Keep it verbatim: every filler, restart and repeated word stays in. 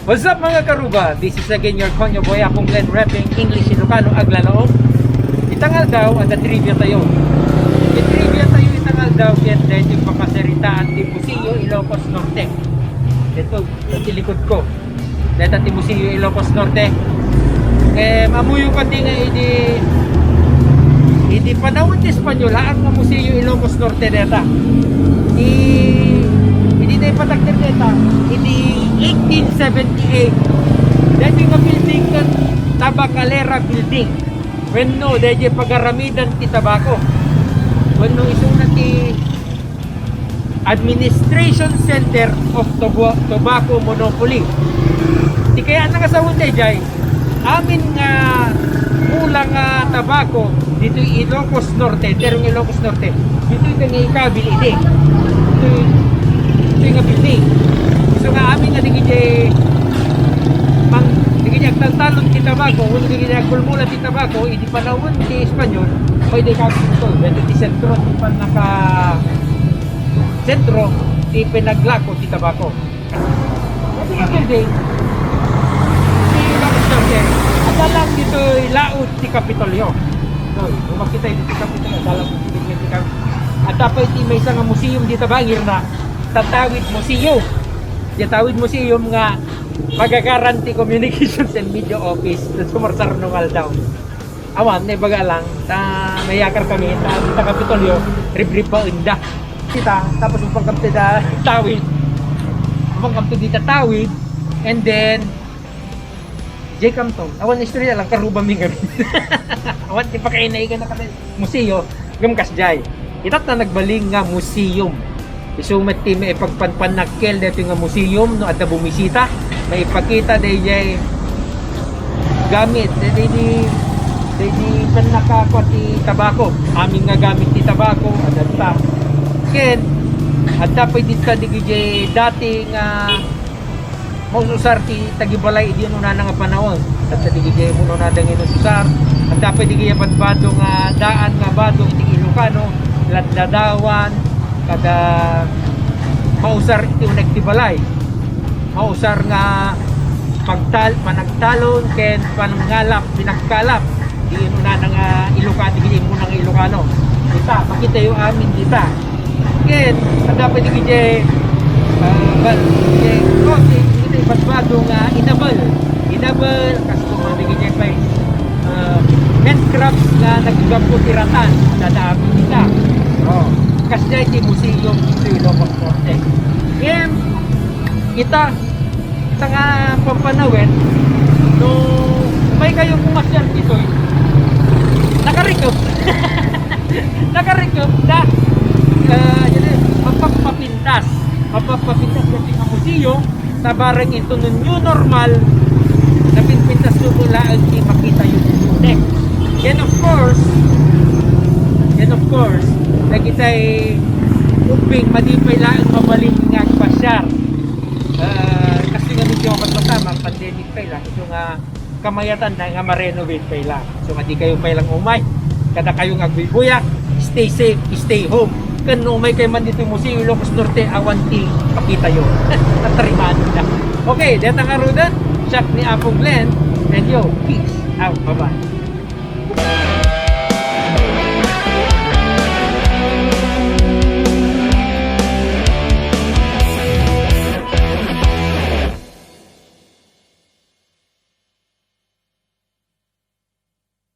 What's up, mga karuba? This is again your Konyo Boy, Apong Glenn, repping English Ilocano aglalaom. Itang aldaw, adda trivia tayo. May trivia tayo itang aldaw, ken daytoy pakasaritaan ti Museo Ilocos Norte. Ito, sa likod ko. Deta ti Museo Ilocos Norte. Eh, mamuyo pati nga idi, idi panawen ti Espanyol, haan nga Museo Ilocos Norte deta. I, idi naipatakder deta, idi eighteen seventy-eight. Daytoy nga building ket Tabacalera Building. Wenno, daytoy pagaramidan ti tabako. Wenno, isuna ti Administration Center of Tobo-, Tobacco Monopoly. Ti kayatna nga sawen dayjay, amin nga mula nga tabako ditoy Ilocos Norte, entero nga Ilocos Norte, ditoy nga ikabil idi. Ditoy, ditoy nga building. So nga amin nga digiti mang, digiti agtantalon ti tabako, wenno digiti agmulmula ti tabako, idi panawen ti Espanyol, pwede ka dito, dito ti sentro, ti pannaka sentro ti pinaglako ti tabako. Dati nga building, ti Ilocos Norte, adda lang ditoy laud ti Kapitolyo. So, kung makita dito ti Kapitolyo, adda lang dito ti Kap-, adda pay ti maysa nga museum dita bangirna, Tatawid Museum. Ti Tatawid Museum nga pagagaran ti Communications and Media Office, ti sumarsarno nga aldaw. Awan, naibaga lang, ta mayakar kami, ta, ta Kapitolyo, ribribbaenda. Kita, tapos umpang kami da tawid. Umpang kami dita tawid, and then, J. Camton, awan istorya lang, karuba mi ngamin. Awan, ti pakainaigan na kami, museo, ngem kasjay. Ita't na nagbalin nga museum. Isu met ti maipagpanpannakkel daytoy nga museum no adda bumisita, maipakita dayjay gamit, daydi, daydi pannakakua ti tabako. Amin nga gamit ti tabako, adda ta. Ken, adda pay dita digijay dati nga maususar ti tagibalay idi unana nga panawen. Tatta digijay unana nga inususar. Adda pay digijay badbado nga daan nga bado iti Ilocano, ladladawan, kada mausar iti uneg ti balay. Mausar nga pagtal-, panagtalon ken panangalap, pinagkalap. Di unana nga Ilocano, di unana nga Ilocano. Dita, makitayo amin dita. Ken, adda pay digijay, ah, bal-, eh, crossing, iti badbado nga inabel. Inabel, kas kumani digijay pay, ah, handcrafts nga naggapu ti ratan, adda amin dita. Oh, kasjay ti museum ditoy Ilocos Norte. Ken, ita, ita nga pampanawen, no, umay kayo pumasyar ditoy, nakarikop. Nakarikop da. Ah, jadi, mapagpapintas. Mapagpapintas dagiti nga museum, ta bareng inton new normal, napinpintas yo laeng ti makita yo ditoy. Then of course, then of course, dagitay ubbing madi pay laeng mabalin nga agpasyar. Ah, kasi nga medyo kapag pandemic pay lang, ito nga kamayatan na nga ma-renovate pay lang. So, nga di kayo pay lang umay. Kada kayo nga agbuybuya, stay safe, stay home. Ken no umay kayo man dito Museo Ilocos Norte, awan ti pakita yo. Natarimaan na. Okay, deta nga rudan, siak ni Apong Glenn, and yo, peace out. Bye-bye.